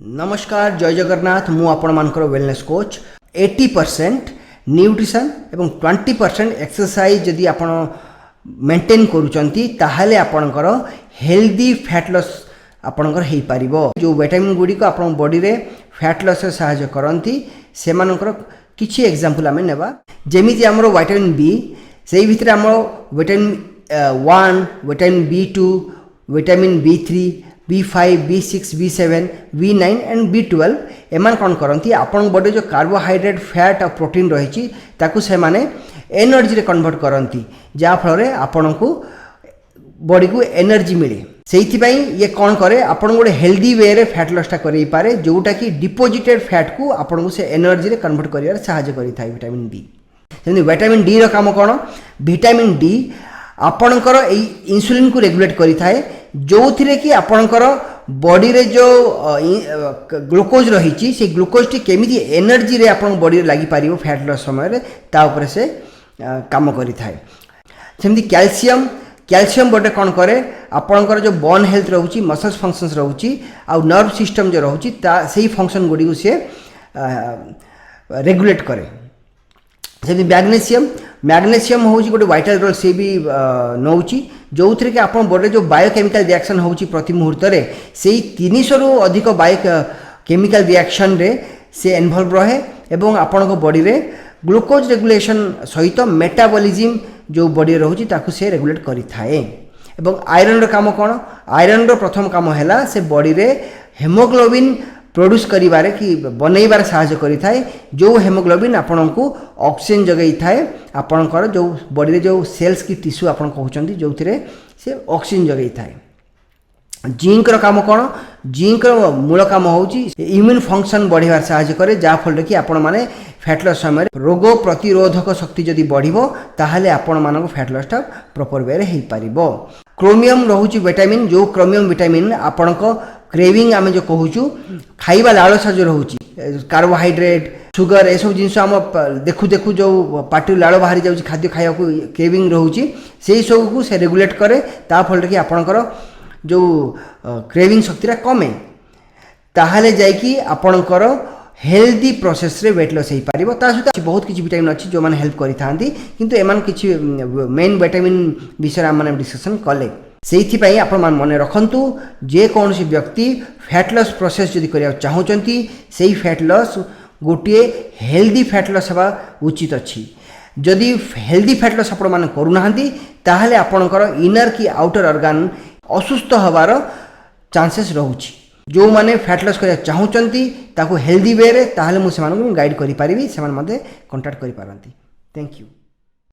ନମସ୍କାର, ଜୟ ଜଗନ୍ନାଥ। ମୁଁ ଆପଣମାନଙ୍କର ୱେଲନେସ୍ କୋଚ୍। 80% ନ୍ୟୁଟ୍ରିସନ୍ ଏବଂ 20% ଏକ୍ସରସାଇଜ୍ ଯଦି ଆପଣ ମେଣ୍ଟେନ୍ କରୁଛନ୍ତି, ତାହେଲେ ଆପଣଙ୍କର ହେଲ୍ଦି ଫ୍ୟାଟ୍ ଲସ୍ ଆପଣଙ୍କର ହେଇପାରିବ। ଯେଉଁ ଭିଟାମିନ୍ ଗୁଡ଼ିକ ଆପଣଙ୍କ ବଡ଼ିରେ ଫ୍ୟାଟ୍ ଲସ୍ରେ ସାହାଯ୍ୟ କରନ୍ତି, ସେମାନଙ୍କର କିଛି ଏକ୍ଜାମ୍ପଲ୍ ଆମେ ନେବା। ଯେମିତି ଆମର ଭିଟାମିନ୍ ବି, ସେଇ ଭିତରେ ଆମର vitamin 1, vitamin B2, vitamin B3, B5, B6, B7, B9 and B12। ଏମାନେ କ'ଣ କରନ୍ତି? ଆପଣଙ୍କ ବଡ଼ିରେ ଯେଉଁ କାର୍ବୋହାଇଡ୍ରେଟ୍, ଫ୍ୟାଟ୍ ଆଉ ପ୍ରୋଟିନ୍ ରହିଛି, ତାକୁ ସେମାନେ ଏନର୍ଜିରେ କନଭର୍ଟ କରନ୍ତି, ଯାହାଫଳରେ ଆପଣଙ୍କୁ ବଡ଼ିକୁ ଏନର୍ଜି ମିଳେ। ସେଇଥିପାଇଁ ଇଏ କ'ଣ କରେ, ଆପଣଙ୍କୁ ଗୋଟେ ହେଲ୍ଦି ୱେରେ ଫ୍ୟାଟ୍ ଲସ୍ଟା କରେଇପାରେ, ଯେଉଁଟାକି ଡିପୋଜିଟେଡ୍ ଫ୍ୟାଟ୍କୁ ଆପଣଙ୍କୁ ସେ ଏନର୍ଜିରେ କନଭର୍ଟ କରିବାରେ ସାହାଯ୍ୟ କରିଥାଏ ଭିଟାମିନ୍ ବି। ସେମିତି ଭିଟାମିନ୍ ଡିର କାମ କ'ଣ? ଭିଟାମିନ୍ ଡି ଆପଣଙ୍କର ଏଇ ଇନ୍ସୁଲିନ୍କୁ ରେଗୁଲେଟ୍ କରିଥାଏ, ଯେଉଁଥିରେ କି ଆପଣଙ୍କର ବଡ଼ିରେ ଯେଉଁ ଗ୍ଲୁକୋଜ୍ ରହିଛି, ସେଇ ଗ୍ଲୁକୋଜ୍ଟି କେମିତି ଏନର୍ଜିରେ ଆପଣଙ୍କ ବଡ଼ିରେ ଲାଗିପାରିବ ଫ୍ୟାଟ୍ ଲସ୍ ସମୟରେ, ତା ଉପରେ ସେ କାମ କରିଥାଏ। ସେମିତି କ୍ୟାଲସିୟମ୍। କ୍ୟାଲସିୟମ୍ ବଡ଼ିରେ କ'ଣ କରେ? ଆପଣଙ୍କର ଯେଉଁ ବୋନ୍ ହେଲ୍ଥ ରହୁଛି, ମସଲ୍ସ ଫଙ୍କସନ୍ସ ରହୁଛି ଆଉ ନର୍ଭ ସିଷ୍ଟମ୍ ଯେଉଁ ରହୁଛି, ତା ସେଇ ଫଙ୍କସନ୍ ଗୁଡ଼ିକୁ ସିଏ ରେଗୁଲେଟ୍ କରେ। ସେମିତି ମ୍ୟାଗ୍ନେସିୟମ୍। ମ୍ୟାଗ୍ନେସିୟମ୍ ହେଉଛି ଗୋଟେ ଭାଇଟାଲ୍ ରୋଲ୍ ସିଏ ବି ନେଉଛି, ଯେଉଁଥିରେ କି ଆପଣ ବଡ଼ିରେ ଯେଉଁ ବାୟୋକେମିକାଲ ରିଆକ୍ସନ୍ ହେଉଛି ପ୍ରତି ମୁହୂର୍ତ୍ତରେ, ସେଇ 300ରୁ ଅଧିକ ବାୟୋ କେମିକାଲ ରିଆକ୍ସନ୍ରେ ସେ ଇନଭଲ୍ଭ ରହେ ଏବଂ ଆପଣଙ୍କ ବଡ଼ିରେ ଗ୍ଲୁକୋଜ୍ ରେଗୁଲେସନ୍ ସହିତ ମେଟାବଲିଜିମ୍ ଯେଉଁ ବଡ଼ିରେ ରହୁଛି, ତାକୁ ସେ ରେଗୁଲେଟ୍ କରିଥାଏ। ଏବଂ ଆଇରନ୍ର କାମ କ'ଣ? ଆଇରନ୍ର ପ୍ରଥମ କାମ ହେଲା, ସେ ବଡ଼ିରେ ହେମୋଗ୍ଲୋବିନ୍ ପ୍ରଡ୍ୟୁସ୍ କରିବାରେ କି ବନେଇବାରେ ସାହାଯ୍ୟ କରିଥାଏ, ଯେଉଁ ହେମୋଗ୍ଲୋବିନ୍ ଆପଣଙ୍କୁ ଅକ୍ସିଜେନ୍ ଯୋଗାଇଥାଏ। ଆପଣଙ୍କର ଯେଉଁ ବଡ଼ିରେ ଯେଉଁ ସେଲ୍ସ କି ଟିସ୍ୟୁ ଆପଣ କହୁଛନ୍ତି, ଯେଉଁଥିରେ ସେ ଅକ୍ସିଜେନ୍ ଯୋଗାଇଥାଏ। ଜିଙ୍କର କାମ କ'ଣ? ଜିଙ୍କର ମୂଳ କାମ ହେଉଛି ଇମ୍ୟୁନ୍ ଫଙ୍କସନ୍ ବଢ଼ିବାରେ ସାହାଯ୍ୟ କରେ, ଯାହାଫଳରେ କି ଆପଣମାନେ ଫ୍ୟାଟ୍ ଲସ୍ ସମୟରେ ରୋଗ ପ୍ରତିରୋଧକ ଶକ୍ତି ଯଦି ବଢ଼ିବ, ତାହେଲେ ଆପଣମାନଙ୍କ ଫ୍ୟାଟ୍ ଲସ୍ଟା ପ୍ରପର୍ ୱେରେ ହେଇପାରିବ। କ୍ରୋମିୟମ୍ ରହୁଛି ଭିଟାମିନ୍, ଯେଉଁ କ୍ରୋମିୟମ୍ ଭିଟାମିନ୍ ଆପଣଙ୍କ କ୍ରେଭିଂ, ଆମେ ଯେଉଁ କହୁଛୁ ଖାଇବା ଲାଳସା ଯେଉଁ ରହୁଛି, କାର୍ବୋହାଇଡ୍ରେଟ୍, ସୁଗର, ଏସବୁ ଜିନିଷ ଆମ ଦେଖୁ ଦେଖୁ ଯେଉଁ ପାଟିରୁ ଲାଳ ବାହାରି ଯାଉଛି, ଖାଦ୍ୟ ଖାଇବାକୁ କ୍ରେଭିଂ ରହୁଛି, ସେଇ ସବୁକୁ ସେ ରେଗୁଲେଟ୍ କରେ। ତା ଫଳରେ କି ଆପଣଙ୍କର ଯେଉଁ କ୍ରେଭିଂ ଶକ୍ତିଟା କମେ। ତାହେଲେ ଯାଇକି ଆପଣଙ୍କର ହେଲ୍ଦି ପ୍ରୋସେସ୍ରେ ୱେଟ୍ ଲସ୍ ହେଇପାରିବ। ତା ସହିତ ବହୁତ କିଛି ଭିଟାମିନ୍ ଅଛି, ଯେଉଁମାନେ ହେଲ୍ପ କରିଥାନ୍ତି, କିନ୍ତୁ ଏମାନେ କିଛି ମେନ୍ ଭିଟାମିନ୍ ବିଷୟରେ ଆମମାନେ ଡିସ୍କସନ୍ କଲେ। ସେଇଥିପାଇଁ ଆପଣମାନେ ମନେ ରଖନ୍ତୁ, ଯେକୌଣସି ବ୍ୟକ୍ତି ଫ୍ୟାଟ୍ ଲସ୍ ପ୍ରୋସେସ୍ ଯଦି କରିବାକୁ ଚାହୁଁଛନ୍ତି, ସେଇ ଫ୍ୟାଟ୍ ଲସ୍ ଗୋଟିଏ ହେଲ୍ଦି ଫ୍ୟାଟ୍ ଲସ୍ ହେବା ଉଚିତ ଅଛି। ଯଦି ହେଲ୍ଦି ଫ୍ୟାଟ୍ ଲସ୍ ଆପଣମାନେ କରୁନାହାନ୍ତି, ତାହେଲେ ଆପଣଙ୍କର ଇନର୍ କି ଆଉଟର୍ ଅର୍ଗାନ୍ ଅସୁସ୍ଥ ହେବାର ଚାନ୍ସେସ୍ ରହୁଛି। ଯେଉଁମାନେ ଫ୍ୟାଟ୍ ଲସ୍ କରିବାକୁ ଚାହୁଁଛନ୍ତି ତାକୁ ହେଲ୍ଦି ୱେରେ, ତାହେଲେ ମୁଁ ସେମାନଙ୍କୁ ଗାଇଡ଼ କରିପାରିବି। ସେମାନେ ମୋତେ କଣ୍ଟାକ୍ଟ କରିପାରନ୍ତି। Thank you.